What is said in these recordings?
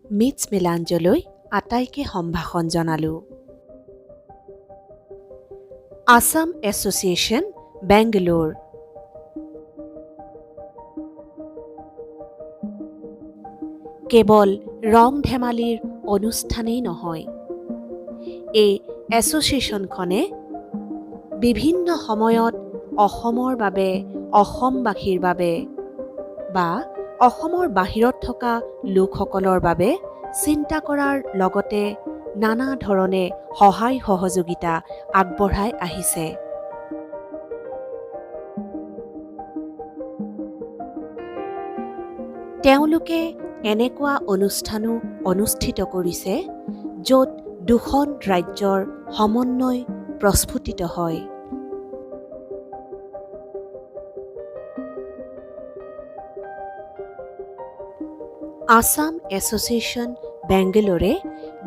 Mitch মিলাঞ্জলৈ আটাইকে সম্ভাষণ জনালোঁ। আছাম এছ'চিয়েশ্যন বেংগালোৰ। কেৱল ৰং ধেমালিৰ অনুষ্ঠানেই নহয়, এই এছ'চিয়েশ্যনখনে বিভিন্ন সময়ত অসমৰ বাবে, অসমবাসীৰ বাবে বা অসমৰ বাহিৰত থকা লোকসকলৰ বাবে চিন্তা কৰাৰ লগতে নানা ধৰণে সহায় সহযোগিতা আগবঢ়াই আহিছে। তেওঁলোকে এনেকুৱা অনুষ্ঠানো অনুষ্ঠিত কৰিছে, য'ত দুখন ৰাজ্যৰ সমন্বয় প্ৰস্ফুটিত হয়। আছাম এছ'চিয়েশ্যন বেংগালোৰে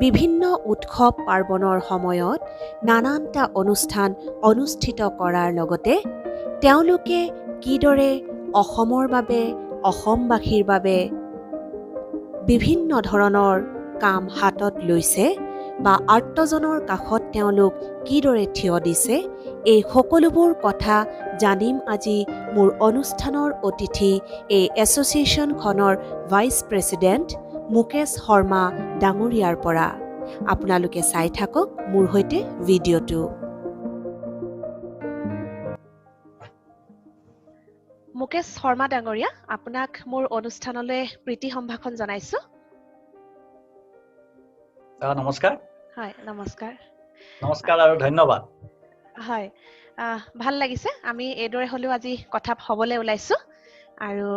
বিভিন্ন উৎসৱ পাৰ্বণৰ সময়ত নানানটা অনুষ্ঠান অনুষ্ঠিত কৰাৰ লগতে তেওঁলোকে কিদৰে অসমৰ বাবে, অসমবাসীৰ বাবে বিভিন্ন ধৰণৰ কাম হাতত লৈছে বা আৰ্তজনৰ কাষত তেওঁলোক কিদৰে থিয় দিছে, এই সকলোবোৰ কথা জানিম আজি মোৰ অনুষ্ঠানৰ অতিথি এই এছ'চিয়েশ্যনখনৰ ভাইচ প্ৰেছিডেণ্ট মুকেশ শৰ্মা ডাঙৰীয়াৰ পৰা। আপোনালোকে চাই থাকক মোৰ সৈতে ভিডিঅ'টো। মুকেশ শৰ্মা ডাঙৰীয়া, আপোনাক মোৰ অনুষ্ঠানলৈ প্ৰীতি সম্ভাষণ জনাইছো। নমস্কাৰ। হয়, নমস্কাৰ। নমস্কাৰ আৰু ধন্যবাদ। হয়, ভাল লাগিছে, আমি এইদৰে হ'লেও আজি কথা হ'বলৈ ওলাইছো আৰু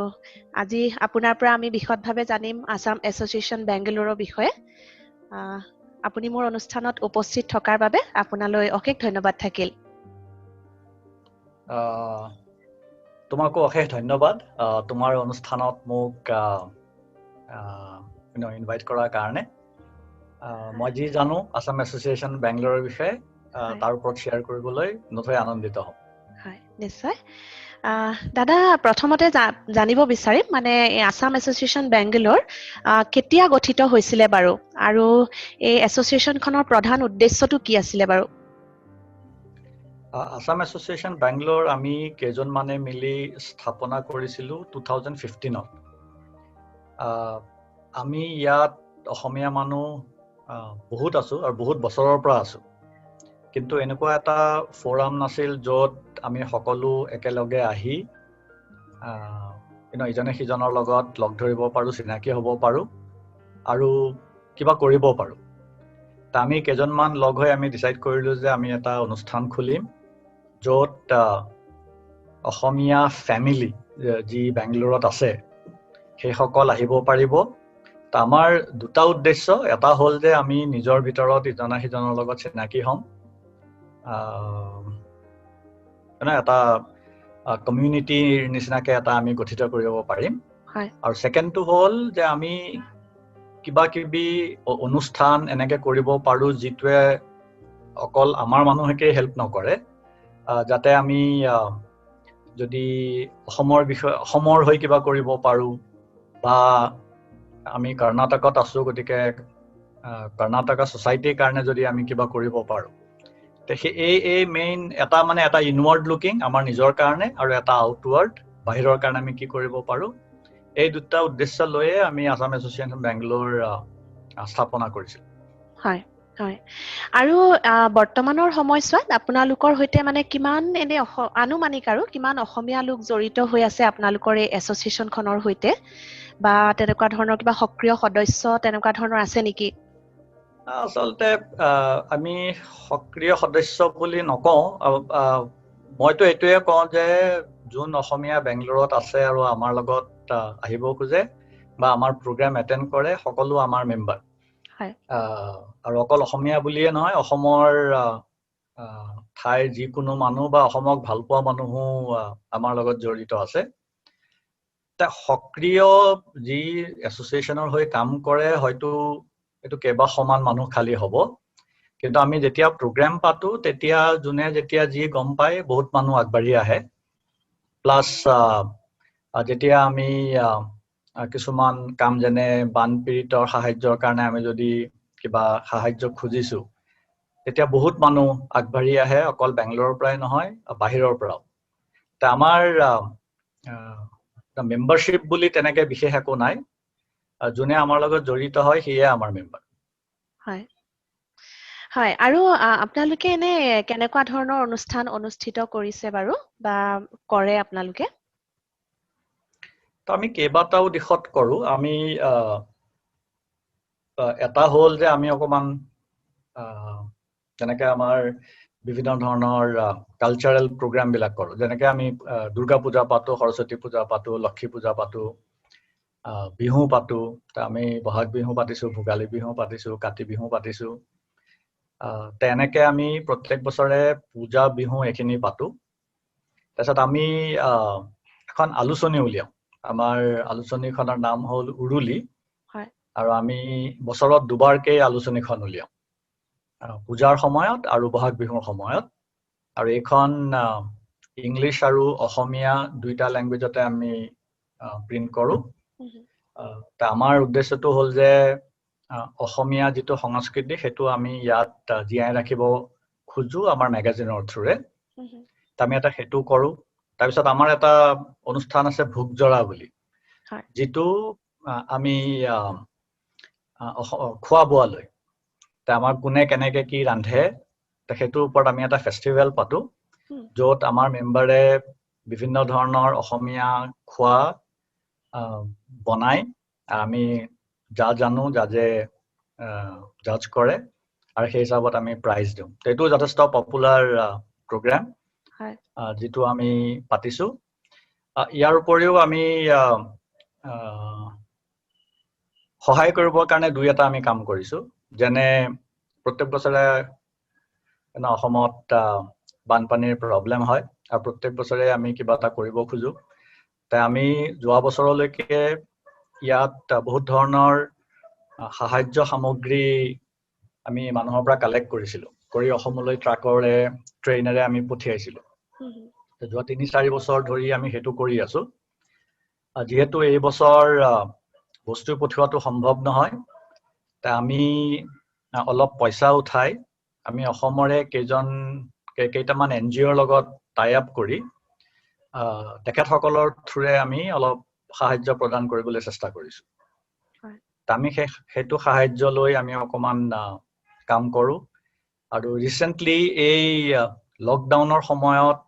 আজি আপোনাৰ পৰা আমি বিশদভাৱে জানিম আছাম এছ'চিয়েশ্যন বেংগালোৰৰ বিষয়ে। আপুনি মোৰ অনুষ্ঠানত উপস্থিত থকাৰ বাবে আপোনালৈ অশেষ ধন্যবাদ থাকিল। তোমাকো অশেষ ধন্যবাদ, তোমাৰ অনুষ্ঠানত মোক ইনভাইট কৰাৰ কাৰণে। মই যি জানো আছাম এছ'চিয়েশ্যন বেংগালোৰৰ বিষয়ে, তাৰ ওপৰত শ্বেয়াৰ কৰিবলৈ নথৈ আনন্দিত হ'ম। হয়, নিশ্চয়। দাদা, প্ৰথমতে জানিব বিচাৰিম, মানে এই আছাম এছ'চিয়েশ্যন বেংগালোৰ কেতিয়া গঠিত হৈছিলে বাৰু, আৰু এই এছ'চিয়েশ্যনখনৰ প্ৰধান উদ্দেশ্যটো কি আছিলে বাৰু? আছাম এছ'চিয়েশ্যন বেংগালোৰ আমি কেইজনমানে মিলি স্থাপনা কৰিছিলোঁ 2015ত। আমি ইয়াত অসমীয়া মানুহ বহুত আছোঁ আৰু বহুত বছৰৰ পৰা আছোঁ, কিন্তু এনেকুৱা এটা ফ'ৰাম নাছিল য'ত আমি সকলো একেলগে আহি ইজনে সিজনৰ লগত লগ ধৰিব পাৰোঁ, চিনাকি হ'ব পাৰোঁ আৰু কিবা কৰিব পাৰোঁ। আমি কেইজনমান লগ হৈ আমি ডিচাইড কৰিলোঁ যে আমি এটা অনুষ্ঠান খুলিম য'ত অসমীয়া ফেমিলি যি বেংগালোৰত আছে সেইসকল আহিব পাৰিব। আমাৰ দুটা উদ্দেশ্য, এটা হ'ল যে আমি নিজৰ ভিতৰত ইজনা সিজনৰ লগত চিনাকি হ'ম, এটা কমিউনিটিৰ নিচিনাকে এটা আমি গঠিত কৰিব পাৰিম। আৰু ছেকেণ্ডটো হ'ল যে আমি কিবা কিবি অনুষ্ঠান এনেকে কৰিব পাৰোঁ যিটোৱে অকল আমাৰ মানুহকে হেল্প নকৰে, যাতে আমি যদি অসমৰ বিষয়ে, অসমৰ হৈ কিবা কৰিব পাৰোঁ, বা আমি কৰ্ণাটকত আছোঁ গতিকে কৰ্ণাটকা ছ'চাইটিৰ কাৰণে যদি আমি কিবা কৰিব পাৰোঁ। সেই এই মেইন এটা, মানে এটা ইনৱাৰ্ড লুকিং আমাৰ নিজৰ কাৰণে আৰু এটা আউটৱাৰ্ড বাহিৰৰ কাৰণে আমি কি কৰিব পাৰোঁ, এই দুটা উদ্দেশ্য লৈয়ে আমি আছাম এছ'চিয়েশ্যন বেংগালোৰ স্থাপনা কৰিছিলোঁ। হয় হয়। আৰু বৰ্তমানৰ সময়ছোৱাত আপোনালোকৰ সৈতে মানে কিমান এনে আনুমানিক আৰু কিমান অসমীয়া লোক জড়িত হৈ আছে আপোনালোকৰ এই এছ'চিয়েশ্যনখনৰ সৈতে, বা তেনেকুৱা ধৰণৰ কিবা সক্ৰিয় সদস্য তেনেকুৱা ধৰণৰ আছে নেকি? আচলতে আমি সক্ৰিয় সদস্য বুলি নকওঁ, মইতো এইটোৱে কওঁ যে যোন অসমীয়া বেংগালোৰত আছে আৰু আমাৰ লগত আহিব খোজে বা আমাৰ প্ৰগ্ৰেম এটেণ্ড কৰে, সকলো আমাৰ মেম্বাৰ। আৰু অকল অসমীয়া বুলিয়ে নহয়, অসমৰ ঠাইৰ যিকোনো মানুহ বা অসমক ভালপোৱা মানুহো আমাৰ লগত জড়িত আছে। সক্ৰিয় যি এছ'চিয়েশ্যনৰ হৈ কাম কৰে, হয়তো এইটো কেইবাশমান মানুহ খালী হ'ব, কিন্তু আমি যেতিয়া প্ৰগ্ৰেম পাতো তেতিয়া যোনে যেতিয়া যি গম পায় বহুত মানুহ আগবাঢ়ি আহে। প্লাছ যেতিয়া আমি কিছুমান কাম, যেনে বানপীড়িতৰ সাহায্যৰ কাৰণে আমি যদি কিবা সাহায্য খুজিছো, তেতিয়া বহুত মানুহ আগবাঢ়ি আহে, অকল বেংগলোৰৰ পৰাই নহয়, বাহিৰৰ পৰাও। আমাৰ মেম্বাৰশ্বিপ বুলি তেনেকে বিশেষ একো নাই, যোনে আমাৰ লগত জড়িত হয় সিয়ে আমাৰ মেম্বাৰ। হয় হয়। আৰু আপোনালোকে এনে কেনেকুৱা ধৰণৰ অনুষ্ঠান অনুষ্ঠিত কৰিছে বাৰু বা কৰে আপোনালোকে? তো আমি কেইবাটাও দিশত কৰো। আমি এটা হ'ল যে আমি অকমান যেনেকে আমাৰ বিভিন্ন ধৰণৰ কালচাৰেল প্ৰগ্ৰাম বিলাক কৰো, যেনেকে আমি দুৰ্গা পূজা পাতো, সৰস্বতী পূজা পাতো, লক্ষী পূজা পাতো, বিহু পাতো। আমি বহাগ বিহু পাতিছো, ভোগালী বিহু পাতিছো, কাতি বিহু পাতিছো। তেনেকে আমি প্ৰত্যেক বছৰে পূজা, বিহু এইখিনি পাতো। তাৰপিছত আমি এখন আলোচনী উলিয়াওঁ। আমাৰ আলোচনীখনৰ নাম হ'ল উৰুলি। আৰু আমি বছৰত দুবাৰকে আলোচনীখন উলিয়াওঁ, পূজাৰ সময়ত আৰু বহাগ বিহুৰ সময়ত। আৰু এইখন ইংলিছ আৰু অসমীয়া দুইটা লেংগুৱেজতে আমি প্ৰিণ্ট কৰোঁ। আমাৰ উদ্দেশ্যটো হ'ল যে অসমীয়া যিটো সংস্কৃতি সেইটো আমি ইয়াত জীয়াই ৰাখিব খোজো আমাৰ মেগাজিনৰ থ্ৰুৰে। আমি এটা সেইটো কৰোঁ। তাৰপিছত আমাৰ এটা অনুষ্ঠান আছে ভোগজৰা বুলি, যিটো আমি খোৱা বোৱা লৈ, আমাৰ কোনে কেনেকে কি ৰান্ধে সেইটোৰ ওপৰত আমি এটা ফেষ্টিভেল পাতো, য'ত আমাৰ মেম্বাৰে বিভিন্ন ধৰণৰ অসমীয়া খোৱা বনাই, আমি যা জানো জাজে জাজ কৰে আৰু সেই হিচাপত আমি প্ৰাইজ দিওঁ। এইটো যথেষ্ট পপুলাৰ প্ৰগ্ৰাম যিটো আমি পাতিছো। ইয়াৰ উপৰিও আমি সহায় কৰিবৰ কাৰণে দুই এটা আমি কাম কৰিছো, যেনে প্ৰত্যেক বছৰে অসমত বানপানীৰ প্ৰব্লেম হয় আৰু প্ৰত্যেক বছৰে আমি কিবা এটা কৰিব খোজো। তাই আমি যোৱা বছৰলৈকে ইয়াত বহুত ধৰণৰ সাহায্য সামগ্ৰী আমি মানুহৰ পৰা কালেক্ট কৰিছিলো, কৰি অসমলৈ ট্ৰাকৰে ট্ৰেইনেৰে আমি পঠিয়াইছিলো। যোৱা 3-4 বছৰ ধৰি আমি সেইটো কৰি আছো। যিহেতু এই বছৰ বস্তু পঠিওৱাটো সম্ভৱ নহয়, তা আমি অলপ পইচা উঠাই আমি অসমৰে কেইটামান এন জি অ'ৰ লগত টাই আপ কৰি তেখেতসকলৰ থ্ৰুৰে আমি অলপ সাহায্য প্ৰদান কৰিবলৈ চেষ্টা কৰিছো। আমি সেইটো সাহায্য লৈ আমি অকমান কাম কৰো। আৰু ৰিচেণ্টলি এই লকডাউনৰ সময়ত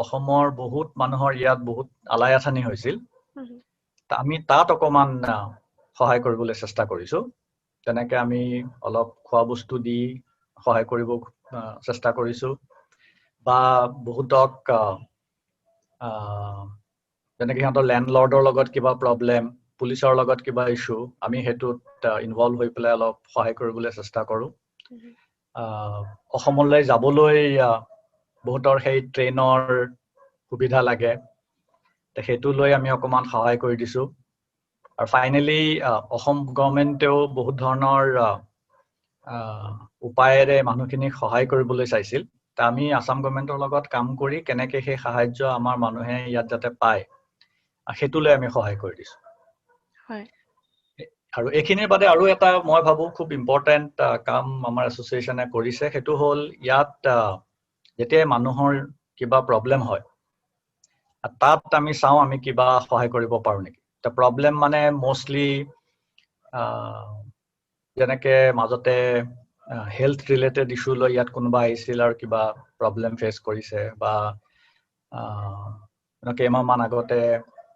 অসমৰ বহুত মানুহৰ ইয়াত বহুত আলাই আথানি হৈছিল, আমি তাত অকমান সহায় কৰিবলৈ চেষ্টা কৰিছো। তেনেকে আমি অলপ খোৱা বস্তু দি সহায় কৰিব চেষ্টা কৰিছো, বা বহুতক যেনেকে সিহঁতৰ লেণ্ডলৰ্ডৰ লগত কিবা প্ৰব্লেম, পুলিচৰ লগত কিবা ইছ্যু, আমি সেইটোত ইনভলভ হৈ পেলাই অলপ সহায় কৰিবলৈ চেষ্টা কৰোঁ। অসমলৈ যাবলৈ বহুতৰ সেই ট্ৰেইনৰ সুবিধা লাগে, সেইটো লৈ আমি অকণমান সহায় কৰি দিছোঁ। আৰু ফাইনেলি অসম গভৰ্ণমেণ্টেও বহুত ধৰণৰ উপায়েৰে মানুহখিনিক সহায় কৰিবলৈ চাইছিল। আমি আছাম গভৰ্ণমেণ্টৰ লগত কাম কৰি কেনেকে সেই সাহায্য আমাৰ মানুহে ইয়াত যাতে পায় সেইটো লৈ আমি সহায় কৰি দিছোঁ। আৰু এইখিনিৰ বাদে আৰু এটা মই ভাবোঁ খুব ইম্পৰ্টেণ্ট কাম আমাৰ এছ'চিয়েশ্যনে কৰিছে, সেইটো হ'ল ইয়াত যেতিয়াই মানুহৰ কিবা প্ৰব্লেম হয় তাত আমি চাওঁ আমি কিবা সহায় কৰিব পাৰোঁ নেকি। প্ৰব্লেম মানে মষ্টলি যেনেকে মাজতে হেল্থ ৰিলেটেড ইছ্যু লৈ ইয়াত কোনোবা আহিছিল আৰু কিবা প্ৰব্লেম ফেচ কৰিছে, বা কেইমাহমান আগতে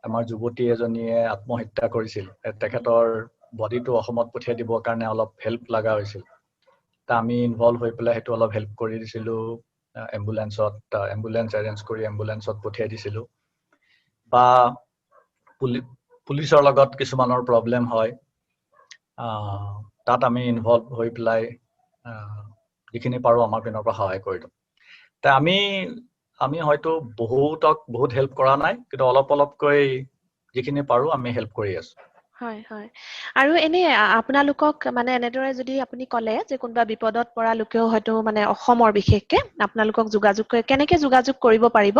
আমাৰ যুৱতী এজনীয়ে আত্মহত্যা কৰিছিল, তেখেতৰ বডিটো অসমত পঠিয়াই দিবৰ কাৰণে অলপ হেল্প লগা হৈছিল, আমি ইনভলভ হৈ পেলাই সেইটো অলপ হেল্প কৰি দিছিলোঁ, এম্বুলেঞ্চ এৰেঞ্জ কৰি এম্বুলেঞ্চত পঠিয়াই দিছিলোঁ। বা পুলিচৰ লগত কিছুমানৰ প্ৰব্লেম হয়, তাত আমি ইনভলভ হৈ পেলাই যিখিনি পাৰোঁ আমাৰ পিনৰ পৰা সহায় কৰি দিওঁ। আমি হয়তো বহুতক বহুত হেল্প কৰা নাই, কিন্তু অলপ অলপকৈ যিখিনি পাৰোঁ আমি হেল্প কৰি আছোঁ। হয় হয়। আৰু এনে আপোনালোকক মানে এনেদৰে যদি আপুনি ক'লে যে কোনোবা বিপদত পৰা লোকেও হয়তো মানে অসমৰ বিশেষকে আপোনালোকক যোগাযোগ কৰি কেনেকে যোগাযোগ কৰিব পাৰিব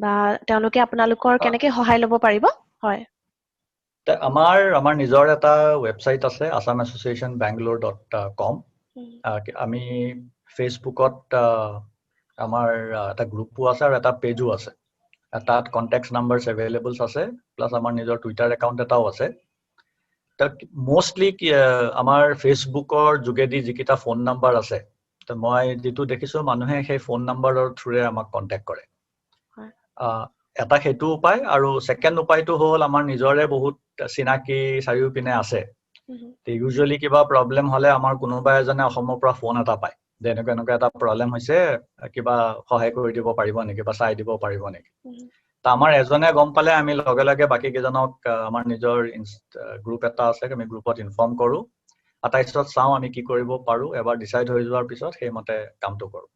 বা তেওঁলোকে আপোনালোকৰ কেনেকে সহায় ল'ব পাৰিব? হয়, আমাৰ নিজৰ এটা ৱেবছাইট আছে, assamassociationbangalore.com। আমি ফেচবুকত আমাৰ এটা গ্ৰুপো আছে আৰু এটা পেজো আছে, তাত কণ্টেক্ট নাম্বাৰ্ছ এভেইলেবলছ আছে, প্লাছ আমাৰ নিজৰ টুইটাৰ একাউণ্ট এটাও আছে। মষ্টলি আমাৰ ফেচবুকৰ যোগেদি যিকেইটা ফোন নাম্বাৰ আছে, মই যিটো দেখিছো মানুহে সেই ফোন নাম্বাৰৰ থ্ৰুৰে আমাক কণ্টেক্ট কৰে। এটা সেইটো উপায়, আৰু ছেকেণ্ড উপায়টো হ'ল আমাৰ নিজৰে বহুত চিনাকি চাৰিওপিনে আছে। ইউজুৱেলি কিবা প্ৰব্লেম হ'লে আমাৰ কোনোবা এজনে অসমৰ পৰা ফোন এটা পায় যে এনেকুৱা এনেকুৱা এটা প্ৰব্লেম হৈছে, কিবা সহায় কৰি দিব পাৰিব নেকি বা চাই দিব পাৰিব নেকি। আমাৰ এজনে গম পালে আমি লগে লগে বাকী কেইজনক আমাৰ নিজৰ গ্ৰুপ এটা আছে, আমি গ্ৰুপত ইনফৰ্ম কৰোঁ, আৰু তাৰপিছত চাওঁ আমি কি কৰিব পাৰোঁ। এবাৰ ডিচাইড হৈ যোৱাৰ পিছত সেইমতে কামটো কৰোঁ।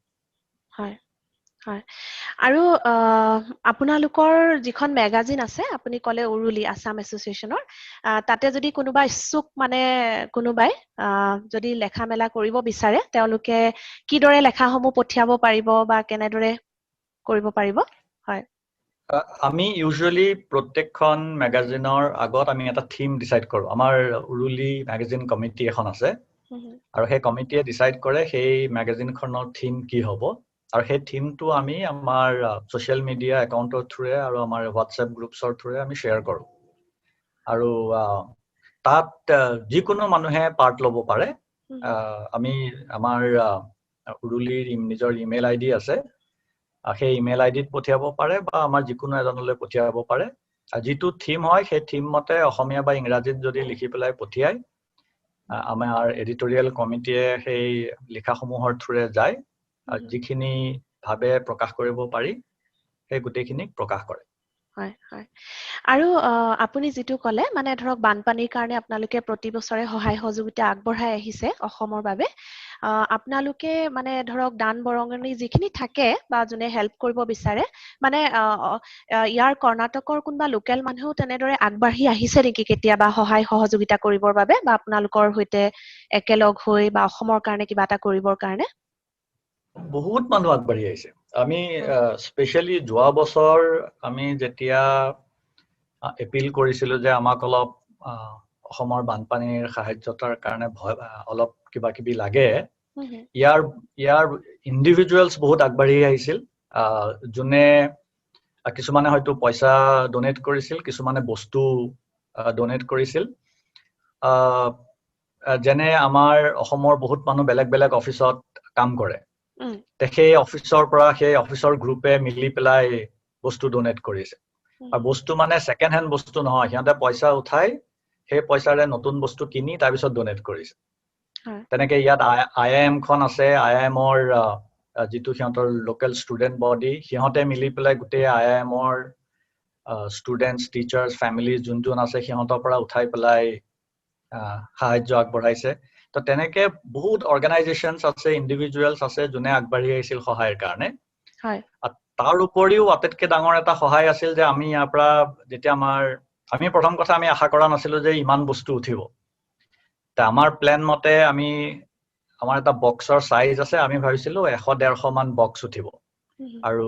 হয় হয়। আৰু আপোনালোকৰ যিখন মেগাজিন আছে, আপুনি ক'লে উৰুলি আছাম এছ'চিয়েশ্যনৰ, তাতে যদি কোনোবা ইচ্ছুক মানে কোনোবাই যদি লেখা মেলা কৰিব বিচাৰে, তেওঁলোকে কিদৰে লেখাসমূহ পঠিয়াব পাৰিব বা কেনেদৰে কৰিব পাৰিব? হয়, আমি ইউজুৱেলি প্ৰত্যেকখন মেগাজিনৰ আগত আমি এটা থিম ডিচাইড কৰোঁ। আমাৰ উৰুলি মেগাজিন কমিটি এখন আছে, আৰু সেই কমিটিয়ে ডিচাইড কৰে সেই মেগাজিনখনৰ থিম কি হ'ব, আৰু সেই থিমটো আমি আমাৰ ছ'চিয়েল মিডিয়া একাউণ্টৰ থ্ৰুৰে আৰু আমাৰ হোৱাটছএপ গ্ৰুপছৰ থ্ৰুৰে আমি শ্বেয়াৰ কৰোঁ। আৰু তাত যিকোনো মানুহে পাৰ্ট ল'ব পাৰে। আমি আমাৰ উৰুলিৰ নিজৰ ইমেইল আই ডি আছে, সেই ইমেইল আই ডিত পঠিয়াব পাৰে বা আমাৰ যিকোনো এজনলৈ পঠিয়াব পাৰে। যিটো থিম হয় সেই থিম মতে অসমীয়া বা ইংৰাজীত যদি লিখি পেলাই পঠিয়াই, আমাৰ এডিটৰিয়েল কমিটিয়ে সেই লিখাসমূহৰ থ্ৰুৰে যায়, যিখিনি ভাৱে প্ৰকাশ কৰিব পাৰি সেই গোটেইখিনিক প্ৰকাশ কৰে। হয় হয়। আৰু আপুনি যিটো ক'লে মানে ধৰক বানপানীৰ কাৰণে আপোনালোকে প্ৰতি বছৰে সহায় সহযোগিতা আগবঢ়াই আহিছে অসমৰ বাবে, আপোনালোকে মানে ধৰক দান বৰঙণি যিখিনি থাকে বা যোনে হেল্প কৰিব বিচাৰে, মানে ইয়াৰ কৰ্ণাটকৰ কোনোবা লোকেল মানুহেও তেনেদৰে আগবাঢ়ি আহিছে নেকি কেতিয়াবা সহায় সহযোগিতা কৰিবৰ বাবে বা আপোনালোকৰ সৈতে একেলগ হৈ বা অসমৰ কাৰণে কিবা এটা কৰিবৰ কাৰণে? বহুত মানুহ আগবাঢ়ি আহিছে। আমি স্পেচিয়েলি যোৱা বছৰ আমি যেতিয়া এপিল কৰিছিলো যে আমাক অলপ অসমৰ বানপানীৰ সাহায্যতাৰ কাৰণে ভয় অলপ কিবা কিবি লাগে, ইয়াৰ ইণ্ডিভিজুৱেলছ বহুত আগবাঢ়ি আহিছিল, যোনে কিছুমানে হয়তো পইচা ডনেট কৰিছিল, কিছুমানে বস্তু ডনেট কৰিছিল। যেনে আমাৰ অসমৰ বহুত মানুহ বেলেগ বেলেগ অফিচত কাম কৰে, সেই অফিচৰ পৰা সেই অফিচৰ গ্ৰুপে মিলি পেলাই বস্তু ডনেট কৰিছে। আৰু বস্তু মানে ছেকেণ্ড হেণ্ড বস্তু নহয়, সিহঁতে পইচা উঠাই সেই পইচাৰে নতুন বস্তু কিনি তাৰপিছত ডনেট কৰিছে। তেনেকে ইয়াত আই আই এমখন আছে, আই আই এমৰ যিটো সিহঁতৰ লোকেল ষ্টুডেণ্ট বডি, সিহঁতে মিলি পেলাই গোটেই আই আই এমৰ ষ্টুডেণ্টছ, টিচাৰ্ছ, ফেমিলি যোন যোন আছে সিহঁতৰ পৰা উঠাই পেলাই সাহায্য আগবঢ়াইছে। তো তেনেকে বহুত অৰ্গেনাইজেশ্যনছ আছে, ইণ্ডিভিজুৱেলছ আছে যোনে আগবাঢ়ি আহিছিল সহায়ৰ কাৰণে। তাৰ উপৰিও আটাইতকৈ ডাঙৰ এটা সহায় আছিল যে আমি ইয়াৰ পৰা যেতিয়া আমি প্ৰথম কথা আমি আশা কৰা নাছিলো যে ইমান বস্তু উঠিব। আমাৰ প্লেন মতে আমাৰ এটা বক্সৰ চাইজ আছে, আমি ভাবিছিলো 100-150 মান বক্স উঠিব, আৰু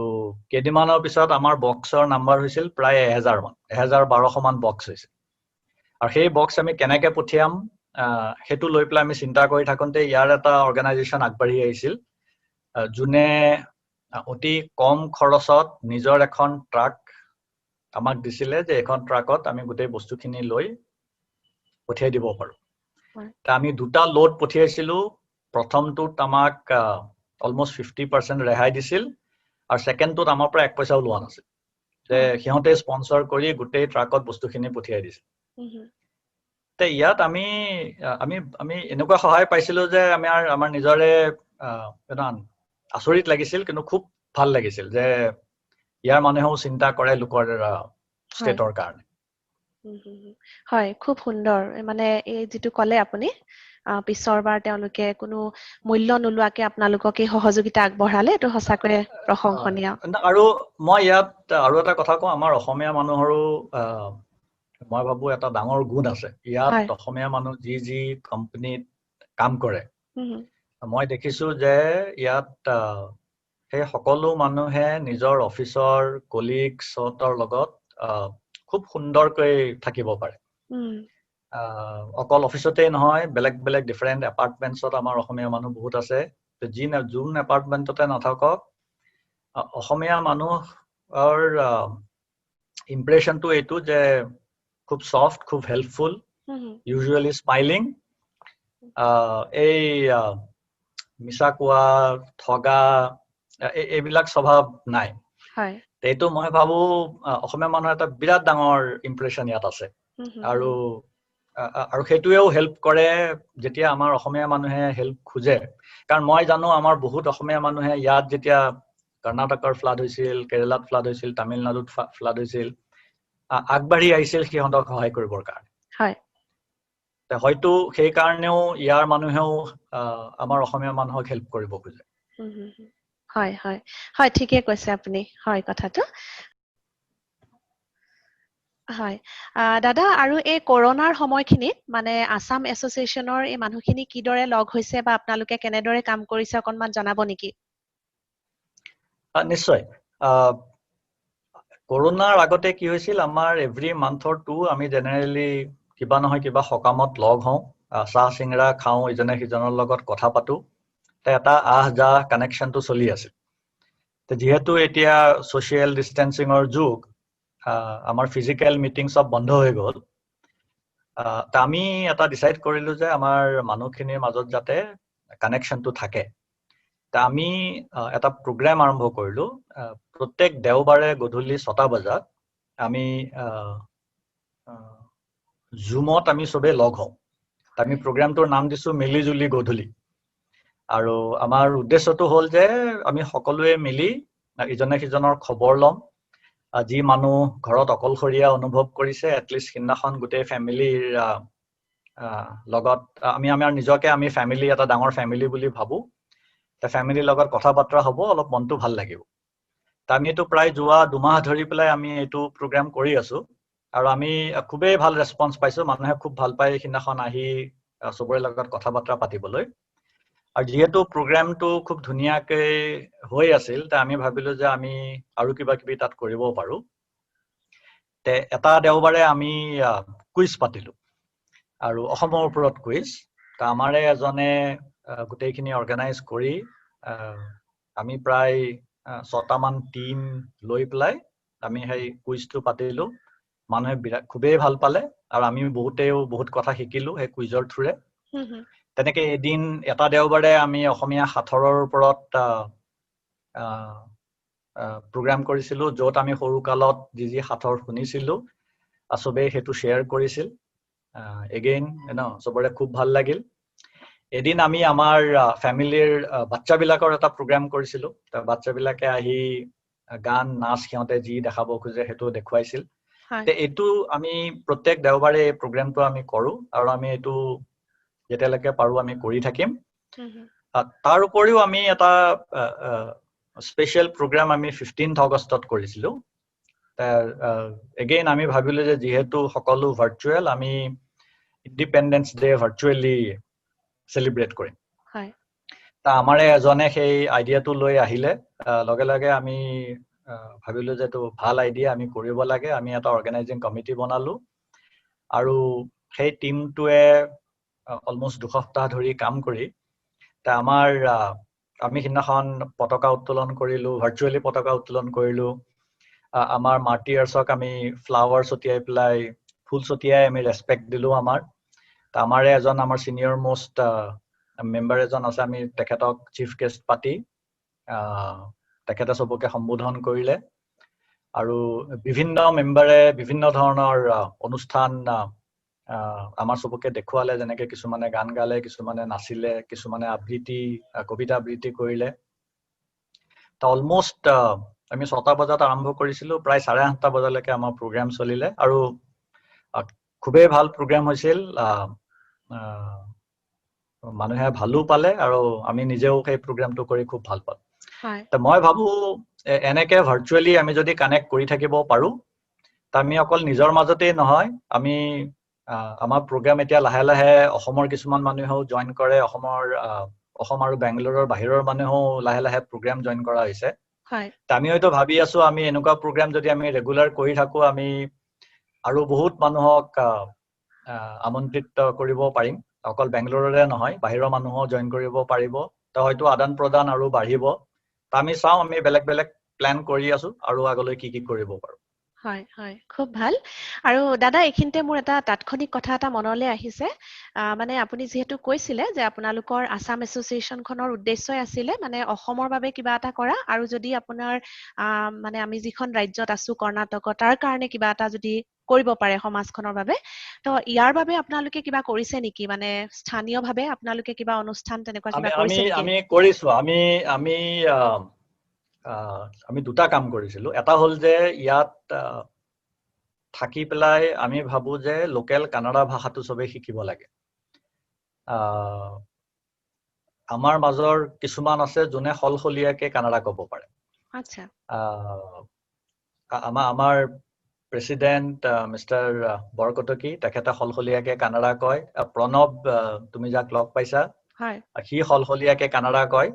কেইদিনমানৰ পিছত আমাৰ বক্সৰ নাম্বাৰ হৈছিল প্ৰায় 1000 মান, 1200 মান বক্স হৈছিল। আৰু সেই বক্স আমি কেনেকে পঠিয়াম সেইটো লৈ পেলাই আমি চিন্তা কৰি থাকোঁতে ইয়াৰ এটা অৰ্গেনাইজেশ্যন আগবাঢ়ি আহিছিল, যোনে অতি কম খৰচত নিজৰ এখন ট্ৰাক আমাক দিছিলে যে এখন ট্ৰাকত আমি গোটেই বস্তুখিনি লৈ পঠিয়াই দিব পাৰোঁ। আমি দুটা লোড পঠিয়াইছিলোঁ। প্ৰথমটোত আমাক অলমষ্ট 50% ৰেহাই দিছিল, আৰু ছেকেণ্ডটোত আমাৰ পৰা এক পইচাও লোৱা নাছিল, যে সিহঁতে স্পনচৰ কৰি গোটেই ট্ৰাকত বস্তুখিনি পঠিয়াই দিছিল। ইয়াত আমি আমি আমি এনেকুৱা সহায় পাইছিলো যে আমাৰ নিজৰে আচৰিত লাগিছিল, কিন্তু খুব ভাল লাগিছিল যে ইয়াৰ মানুহেও চিন্তা কৰে লোকৰ ষ্টেটৰ কাৰণে। হয়, খুব সুন্দৰ। মানে এই যিটো ক'লে আপুনি, পিছৰবাৰ তেওঁলোকে কোনো মূল্য নোলোৱাকে আপোনালোকক এই সহযোগিতা আগবঢ়ালে, এইটো সঁচাকৈয়ে প্ৰশংসনীয়। আৰু মই ইয়াত আৰু এটা কথা কওঁ, আমাৰ অসমীয়া মানুহৰো মই ভাবো এটা ডাঙৰ গুণ আছে। ইয়াত অসমীয়া মানুহ যি যি কোম্পানীত কাম কৰে, মই দেখিছো যে ইয়াত সেই সকলো মানুহে নিজৰ অফিচৰ কলিগছৰ লগত খুব সুন্দৰকৈ থাকিব পাৰে। অকল অফিচতেই নহয়, বেলেগ বেলেগ ডিফাৰেণ্ট এপাৰ্টমেণ্টছত আমাৰ অসমীয়া মানুহ বহুত আছে। যোন এপাৰ্টমেণ্টতে নাথাকক, অসমীয়া মানুহৰ ইম্প্ৰেশ্যনটো এইটো যে খুব ছফ্ট, খুব হেল্পফুল, ইউজুৱেলি স্মাইলিং। এই মিছা কোৱা, ঠগা, এইবিলাক স্বভাৱ নাই। এইটো মই ভাবো অসমীয়া মানুহৰ এটা বিৰাট ডাঙৰ ইম্প্ৰেশ্যন ইয়াত আছে। আৰু আৰু সেইটোৱেও হেল্প কৰে যেতিয়া আমাৰ অসমীয়া মানুহে হেল্প খোজে। কাৰণ মই জানো আমাৰ বহুত অসমীয়া মানুহে ইয়াত যেতিয়া কৰ্ণাটকৰ ফ্লাড হৈছিল, কেৰেলাত ফ্লাড হৈছিল, তামিলনাডুত ফ্লাড হৈছিল, আগবাঢ়ি আহিছিল সিহঁতক সহায় কৰিবৰ কাৰণে। হয়তো সেইকাৰণেও ইয়াৰ মানুহেও আমাৰ অসমীয়া মানুহক হেল্প কৰিব খোজে। হয় হয় হয়, ঠিকে কৈছে আপুনি। হয়, কথাটো হয় দাদা। আৰু এই কৰোণাৰ সময়খিনিত মানে আছাম এছ'চিয়েশ্যনৰ এই মানুহখিনি কিদৰে লগ হৈছে বা আপোনালোকে কেনেদৰে কাম কৰিছে, অকণমান জনাব নেকি? নিশ্চয়। কৰোণাৰ আগতে কি হৈছিল, আমাৰ এভৰি মান্থৰ টু আমি জেনেৰেলি কিবা নহয় কিবা সকামত লগ হওঁ, চাহ চিংৰা খাওঁ, ইজনে সিজনৰ লগত কথা পাতো, এটা আহ যাহ কানেকশ্যনটো চলি আছিল। যিহেতু এতিয়া ছ'চিয়েল ডিষ্টেঞ্চিঙৰ যুগ, আমাৰ ফিজিকেল মিটিং চব বন্ধ হৈ গ'ল। আমি এটা ডিচাইড কৰিলো যে আমাৰ মানুহখিনিৰ মাজত যাতে কানেকশ্যনটো থাকে। আমি এটা প্ৰগ্ৰেম আৰম্ভ কৰিলো। প্ৰত্যেক দেওবাৰে গধূলি 6টা বজাত আমি জুমত আমি চবেই লগ হওঁ। আমি প্ৰগ্ৰেমটোৰ নাম দিছো মিলি জুলি গধূলি। আৰু আমাৰ উদ্দেশ্যটো হ'ল যে আমি সকলোৱে মিলি ইজনে সিজনৰ খবৰ ল'ম। যি মানুহ ঘৰত অকলশৰীয়া অনুভৱ কৰিছে, এটলিষ্ট সিদিনাখন গোটেই ফেমিলিৰ লগত আমি আমাৰ নিজকে আমি ফেমিলি, এটা ডাঙৰ ফেমিলি বুলি ভাবো। ফেমিলিৰ লগত কথা বাতৰা হ'ব, অলপ মনটো ভাল লাগিব। আমি এইটো প্ৰায় যোৱা 2 মাহ ধৰি পেলাই আমি এইটো প্ৰগ্ৰেম কৰি আছো আৰু আমি খুবেই ভাল ৰেচপন্স পাইছো। মানুহে খুব ভাল পায় সিদিনাখন আহি চবৰে লগত কথা বাতৰা পাতিবলৈ। আৰু যিহেতু প্ৰগ্ৰেমটো খুব ধুনীয়াকৈ হৈ আছিল, আমি ভাবিলো যে আমি আৰু কিবা কিবি তাত কৰিব পাৰো। তে এটা দেওবাৰে আমি কুইজ পাতিলো আৰু অসমৰ ওপৰত কুইজ। আমাৰে এজনে গোটেইখিনি অৰ্গেনাইজ কৰি আমি প্ৰায় 6টামান টিম লৈ পেলাই আমি সেই কুইজটো পাতিলো। মানুহে বিৰাট খুবেই ভাল পালে আৰু আমি বহুতেও বহুত কথা শিকিলো সেই কুইজৰ থ্ৰুৰে। তেনেকে এদিন এটা দেওবাৰে আমি অসমীয়া সাঁথৰৰ ওপৰত প্ৰগ্ৰাম কৰিছিলো, য'ত আমি সৰু কালত যি যি সাঁথৰ শুনিছিলো, চবেই সেইটো শ্বেয়াৰ কৰিছিল। এগেইন ন চবৰে খুব ভাল লাগিল। এদিন আমি আমাৰ ফেমিলিৰ বাচ্চাবিলাকৰ এটা প্ৰগ্ৰাম কৰিছিলো। বাচ্চাবিলাকে আহি গান, নাচ, সিহঁতে যি দেখাব খোজে সেইটো দেখুৱাইছিল। এইটো আমি প্ৰত্যেক দেওবাৰে এই প্ৰগ্ৰামটো আমি কৰো আৰু আমি এইটো যেতিয়ালৈকে পাৰো আমি কৰি থাকিম। তাৰ উপৰিও আমি এটা স্পেচিয়েল প্ৰগ্ৰাম আমি 15 আগষ্টত কৰিছিলো। এগেইন আমি ভাবিলো যে যিহেতু সকলো ভাৰ্চুৱেল, আমি ইণ্ডিপেণ্ডেন্স ডে ভাৰ্চুৱেলি চেলিব্ৰেট কৰিম। আমাৰে এজনে সেই আইডিয়াটো লৈ আহিলে। লগে লগে আমি ভাবিলো যে এইটো ভাল আইডিয়া, আমি কৰিব লাগে। আমি এটা অৰ্গেনাইজিং কমিটি বনালো আৰু সেই টিমটোৱে অলমষ্ট 2 সপ্তাহ ধৰি কাম কৰি আমাৰ আমি সিদিনাখন পতাকা উত্তোলন কৰিলো, ভাৰ্চুৱেলি পতাকা উত্তোলন কৰিলো। আমাৰ মাৰ্টিয়াৰ্ছক আমি ফ্লাৱাৰ ছটিয়াই পেলাই, ফুল ছটিয়াই আমি ৰেচপেক্ট দিলো। আমাৰে এজন আমাৰ চিনিয়ৰ মষ্ট মেম্বাৰ এজন আছে, আমি তেখেতক চিফ গেষ্ট পাতি তেখেতে চবকে সম্বোধন কৰিলে আৰু বিভিন্ন মেম্বাৰে বিভিন্ন ধৰণৰ অনুষ্ঠান আমাৰ চবকে দেখুৱালে। যেনেকে কিছুমানে গান গালে, কিছুমানে নাচিলে, কিছুমানে আবৃত্তি, কবিতা আবৃত্তি কৰিলে। অলমষ্ট আমি 6টা বজাত আৰম্ভ কৰিছিলো, প্ৰায় 8:30 বজালৈকে আমাৰ প্ৰগ্ৰেম চলিলে আৰু খুবেই ভাল প্ৰগ্ৰেম হৈছিল। মানুহে ভালো পালে আৰু আমি নিজেও সেই প্ৰগ্ৰেমটো কৰি খুব ভাল পালো। মই ভাবো এনেকে ভাৰ্চুৱেলি আমি যদি কানেক্ট কৰি থাকিব পাৰো, আমি অকল নিজৰ মাজতেই নহয়, আমি আমাৰ প্ৰগ্ৰেম এতিয়া লাহে লাহে অসমৰ কিছুমান মানুহেও জইন কৰে, অসম আৰু বেংগলোৰৰ বাহিৰৰ মানুহেও লাহে লাহে প্ৰগ্ৰেম জইন কৰা হৈছে। আমি হয়তো ভাবি আছো, আমি এনেকুৱা প্ৰগ্ৰেম যদি আমি ৰেগুলাৰ কৰি থাকো, আমি আৰু বহুত মানুহক আমন্ত্ৰিত কৰিব পাৰিম। অকল বেংগলোৰৰে নহয়, বাহিৰৰ মানুহো জইন কৰিব পাৰিব। তো হয়তো আদান প্ৰদান আৰু বাঢ়িব। আমি চাওঁ, আমি বেলেগ বেলেগ প্লেন কৰি আছো আৰু আগলৈ কি কি কৰিব পাৰো। হয় হয়, খুব ভাল। আৰু দাদা, এইখিনিতে মোৰ এটা তাৎক্ষণিক কথা এটা মনলৈ আহিছে। মানে আপুনি যিহেতু কৈছিলে যে আপোনালোকৰ আছাম এছ'চিয়েশ্যনখনৰ উদ্দেশ্যই আছিলে মানে অসমৰ বাবে কিবা এটা কৰা, আৰু যদি আপোনাৰ মানে আমি যিখন ৰাজ্যত আছো কৰ্ণাটকত, তাৰ কাৰণে কিবা এটা যদি কৰিব পাৰে সমাজখনৰ বাবে, তো ইয়াৰ বাবে আপোনালোকে কিবা কৰিছে নেকি? মানে স্থানীয়ভাৱে আপোনালোকে কিবা অনুষ্ঠান তেনেকুৱা কিবা কৰিছে নেকি? আমি কৰিছো। আমি আমি আমি দুটা কাম কৰিছিলো। এটা হ'ল যে ইয়াত থাকি পেলাই আমি ভাবো যে লোকেল কানাডা ভাষাটো চবেই শিকিব লাগে। আমাৰ মাজৰ কিছুমান আছে যোনে সলসলীয়াকে কানাডা ক'ব পাৰে। আমাৰ প্ৰেচিডেণ্ট মিষ্টাৰ বৰকটকী, তেখেতে সলসলীয়াকে কানাডা কয়। প্ৰণৱ, তুমি যাক লগ পাইছা, সি সলসলীয়াকে কানাডা কয়।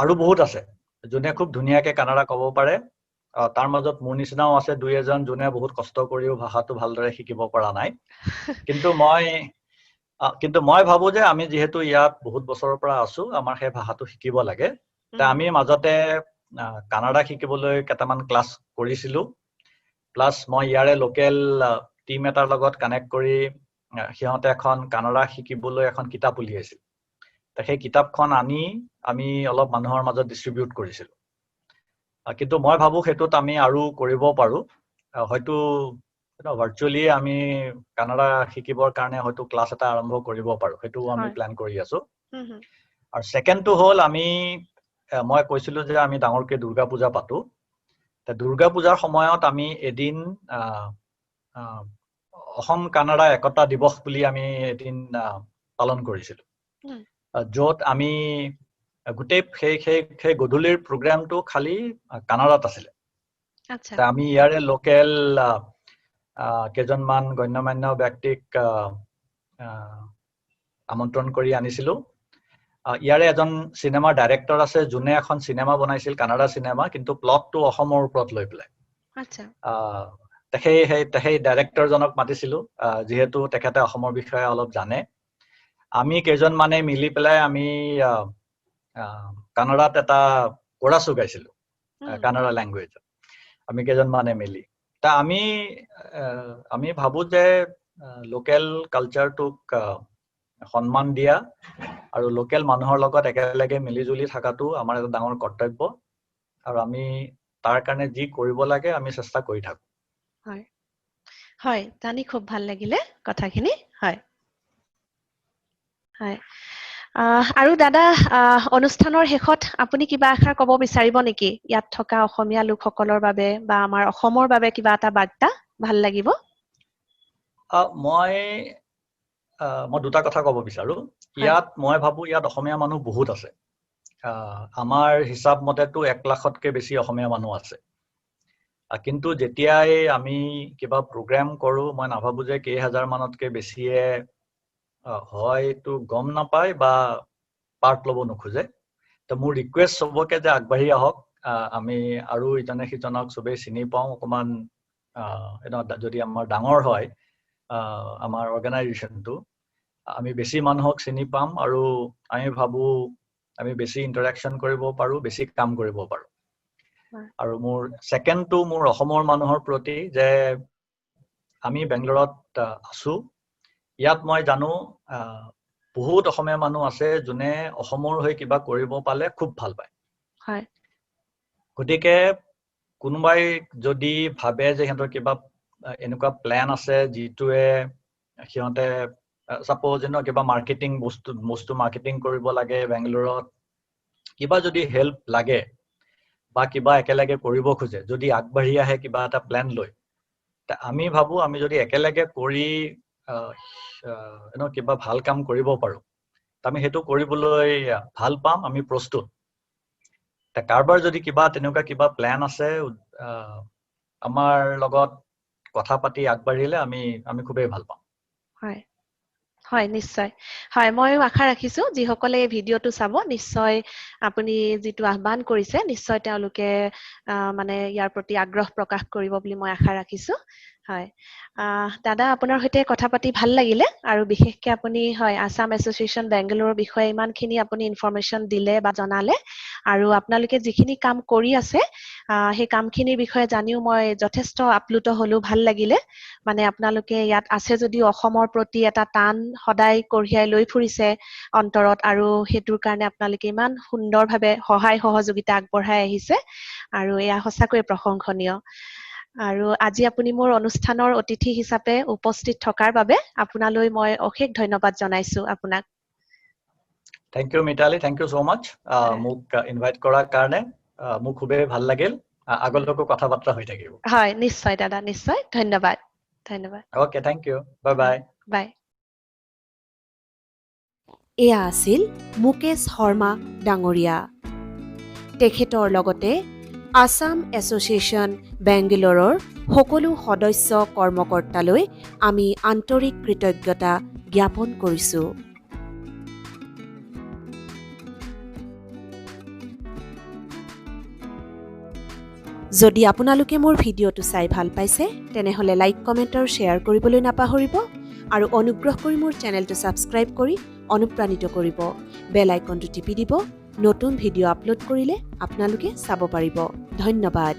আৰু বহুত আছে যোনে খুব ধুনীয়াকে কানাডা ক'ব পাৰে। তাৰ মাজত মোৰ নিচিনাও আছে দুই এজন যোনে বহুত কষ্ট কৰিও ভাষাটো ভালদৰে শিকিব পৰা নাই। কিন্তু মই ভাবো যে আমি যিহেতু ইয়াত বহুত বছৰৰ পৰা আছো, আমাৰ সেই ভাষাটো শিকিব লাগে। আমি মাজতে কানাডা শিকিবলৈ কেইটামান ক্লাছ কৰিছিলো। প্লাছ মই ইয়াৰে লোকেল টিম এটাৰ লগত কানেক্ট কৰি সিহঁতে এখন কানাডা শিকিবলৈ এখন কিতাপ উলিয়াইছিল। সেই কিতাপখন আনি আমি অলপ মানুহৰ মাজত ডিষ্ট্ৰিবিউট কৰিছিলো। কিন্তু মই ভাবো সেইটোত আমি আৰু কৰিব পাৰো। হয়তো ভাৰ্চুৱেলি আমি কানাডা শিকিবৰ কাৰণে হয়তো ক্লাছ এটা আৰম্ভ কৰিব পাৰো, সেইটো আমি প্লেন কৰি আছো। আৰু ছেকেণ্ডটো হ'ল আমি মই কৈছিলো যে আমি ডাঙৰকে দুৰ্গা পূজা পাতো। দুৰ্গা পূজাৰ সময়ত আমি এদিন অসম কানাডা একতা দিৱস বুলি আমি এদিন পালন কৰিছিলো, য'ত আমি গোটেই সেই সেই সেই গধূলিৰ প্ৰগ্ৰামটো খালি কানাডাত আছিলে। আমি ইয়াৰে লোকেল কেইজনমান গণ্যমান্য ব্যক্তিক আমন্ত্ৰণ কৰি আনিছিলো। ইয়াৰে এজন চিনেমাৰ ডাইৰেক্টৰ আছে যোনে এখন চিনেমা বনাইছিল, কানাডা চিনেমা, কিন্তু প্লটটো অসমৰ ওপৰত লৈ পেলাই। সেই সেই ডাইৰেক্টৰজনক মাতিছিলো, যিহেতু তেখেতে অসমৰ বিষয়ে অলপ জানে। আমি কেইজনমানে মিলি পেলাই আমি কানাডাত এটা কোৰাছো গাইছিলো, কানাডা লেংগুৱেজত, আমি কেইজনমানে মিলি। তা আমি আমি ভাবো যে লোকেল কালচাৰটোক সন্মান দিয়া আৰু লোকেল মানুহৰ লগত একেলগে মিলি জুলি থকাটো আমাৰ এটা ডাঙৰ কৰ্তব্য, আৰু আমি তাৰ কাৰণে যি কৰিব লাগে আমি চেষ্টা কৰি থাকো। হয় হয়, জানি খুব ভাল লাগিলে কথাখিনি। হয় হয়। আৰু দাদা, অনুষ্ঠানৰ শেষত আপুনি কিবা এষাৰ ক'ব বিচাৰিব নেকি ইয়াত থকা অসমীয়া লোকসকলৰ বাবে বা আমাৰ অসমৰ বাবে কিবা এটা বাৰ্তা? ভাল লাগিব। মই মই দুটা কথা ক'ব বিচাৰো। ইয়াত মই ভাবো ইয়াত অসমীয়া মানুহ বহুত আছে। আমাৰ হিচাপ মতেতো 1 লাখতকে বেছি অসমীয়া মানুহ আছে। কিন্তু যেতিয়াই আমি কিবা প্ৰগ্ৰেম কৰো, মই নাভাবো যে কেইহাজাৰ মানতকে বেছিয়ে হয়তো গম নাপায় বা পাৰ্ট ল'ব নোখোজে। তো মোৰ ৰিকুৱেষ্ট চবকে যে আগবাঢ়ি আহক। আমি আৰু ইজনে সিজনক চবেই চিনি পাওঁ অকণমান, যদি আমাৰ ডাঙৰ হয় আমাৰ অৰ্গেনাইজেশ্যনটো, আমি বেছি মানুহক চিনি পাম আৰু আমি ভাবো আমি বেছি ইণ্টাৰেকশ্যন কৰিব পাৰো, বেছি কাম কৰিব পাৰো। আৰু মোৰ ছেকেণ্ডটো মোৰ অসমৰ মানুহৰ প্ৰতি যে আমি বেংগলোৰত আছো, ইয়াত মই জানো বহুত অসমীয়া মানুহ আছে যোনে অসমৰ হৈ কিবা কৰিব পালে খুব ভাল পায়। গতিকে কোনোবাই যদি ভাবে যে সিহঁতৰ কিবা এনেকুৱা প্লেন আছে যিটোৱে সিহঁতে চাপ'জ কিবা মাৰ্কেটিং বস্তু মাৰ্কেটিং কৰিব লাগে বেংগলোৰত, কিবা যদি হেল্প লাগে বা কিবা একেলগে কৰিব খোজে, যদি আগবাঢ়ি আহে কিবা এটা প্লেন লৈ, আমি ভাবো আমি যদি একেলগে কৰি কিবা ভাল কাম কৰিব পাৰো, আমি সেইটো কৰিবলৈ ভাল পাম, আমি প্ৰস্তুত। কাৰোবাৰ যদি কিবা তেনেকুৱা কিবা প্লেন আছে, আমাৰ লগত কথা পাতি আগবাঢ়িলে আমি আমি খুবেই ভাল পাম। হয় হয়, নিশ্চয়। হয়, ময়ো আশা ৰাখিছো যিসকলে এই ভিডিঅ'টো চাব, নিশ্চয় আপুনি যিটো আহ্বান কৰিছে, নিশ্চয় তেওঁলোকে মানে ইয়াৰ প্ৰতি আগ্ৰহ প্ৰকাশ কৰিব বুলি মই আশা ৰাখিছো। হয়, দাদা, আপোনাৰ সৈতে কথা পাতি ভাল লাগিলে আৰু বিশেষকে আপুনি, হয়, আছাম এছ'চিয়েশ্যন বেংগালোৰৰ বিষয়ে ইমানখিনি আপুনি ইনফৰমেশ্যন দিলে বা জনালে আৰু আপোনালোকে যিখিনি কাম কৰি আছে, সেই কামখিনিৰ বিষয়ে জানিও মই যথেষ্ট আপ্লুত হলো, ভাল লাগিলে। মানে আপোনালোকে ইয়াত আছে যদিও অসমৰ প্ৰতি এটা টান সদায় কঢ়িয়াই লৈ ফুৰিছে অন্তৰত আৰু সেইটোৰ কাৰণে আপোনালোকে ইমান সুন্দৰভাৱে সহায় সহযোগিতা আগবঢ়াই আহিছে আৰু এয়া সঁচাকৈয়ে প্ৰশংসনীয়। আৰু আজি আপুনি মোৰ অনুষ্ঠানৰ অতিথি হিচাপে উপস্থিত থকাৰ বাবে আপোনালৈ মই অশেষ ধন্যবাদ জনাইছো আপোনাক। Thank you Mitali, thank you so much মোক ইনভাইট কৰাৰ কাৰণে। মোৰ খুবেই ভাল লাগিল। আগলৈকো কথা বাৰ্তা হৈ থাকিব। হয়, নিশ্চয় দাদা, নিশ্চয়। ধন্যবাদ, ধন্যবাদ। Okay, thank you, bye bye. Bye. এয়া আছিল মুকেশ শৰ্মা ডাঙৰীয়া। তেখেতৰ লগতে আছাম এছ'চিয়েশ্যন বেংগালোৰৰ সকলো সদস্য কৰ্মকৰ্তালৈ আমি আন্তৰিক কৃতজ্ঞতা জ্ঞাপন কৰিছোঁ। যদি আপোনালোকে মোৰ ভিডিঅ'টো চাই ভাল পাইছে, তেনেহ'লে লাইক, কমেণ্ট আৰু শ্বেয়াৰ কৰিবলৈ নাপাহৰিব আৰু অনুগ্ৰহ কৰি মোৰ চেনেলটো ছাবস্ক্ৰাইব কৰি অনুপ্ৰাণিত কৰিব। বেল আইকনটো টিপি দিব, নতুন ভিডিঅ' আপলোড কৰিলে আপোনালোকে চাব পাৰিব। ধন্যবাদ।